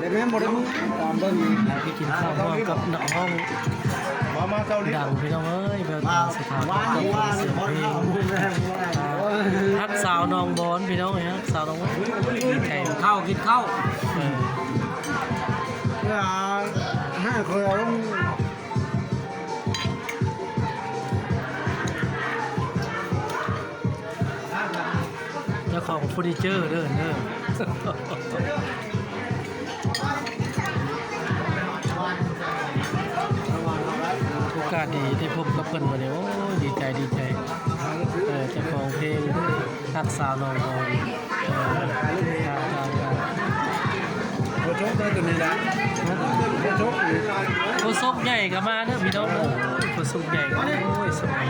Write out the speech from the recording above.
ໄດ້ແມ່ນບໍ່ໄດ້ ຕາມເບິ່ງນີ້ ໄປກິນເຂົ້າຮ່ວມກັບນັກຮ້ອງ ມາ ມາເກົາຫຼີ ດັງ ພີ່ນ້ອງເອີຍ ແວວຕາ ສະຖາບັນ ກັບສຽງເພງ ຮັກສາວໜອງບອນ ພີ່ນ້ອງເອີຍ ຮັກສາວໜອງບອນ ດີໃຈ ເຂົ້າ ກິນເຂົ້າ ເອີ ເອີ ໃຫ້ຂ້ອຍເອົາລົງ ເຈົ້າຂອງເຟີນີເຈີເດີ ເດີ ໂອກາດດີໄດ້ພົບກັບເພິ່ນບັດນີ້ ໂອ້ຍ ດີໃຈ ດີໃຈ ເອີ ເຈົ້າຂອງເພງ ຮັກສາວໜອງບອນ ເອີ ໂຄສົກເດີ ໂຄສົກນີ້ ໂຄສົກໃຫຍ່ກໍມາເດີພີ່ນ້ອງເດີ ໂຄສົກໃຫຍ່ ໂອ້ຍ ສະບາຍ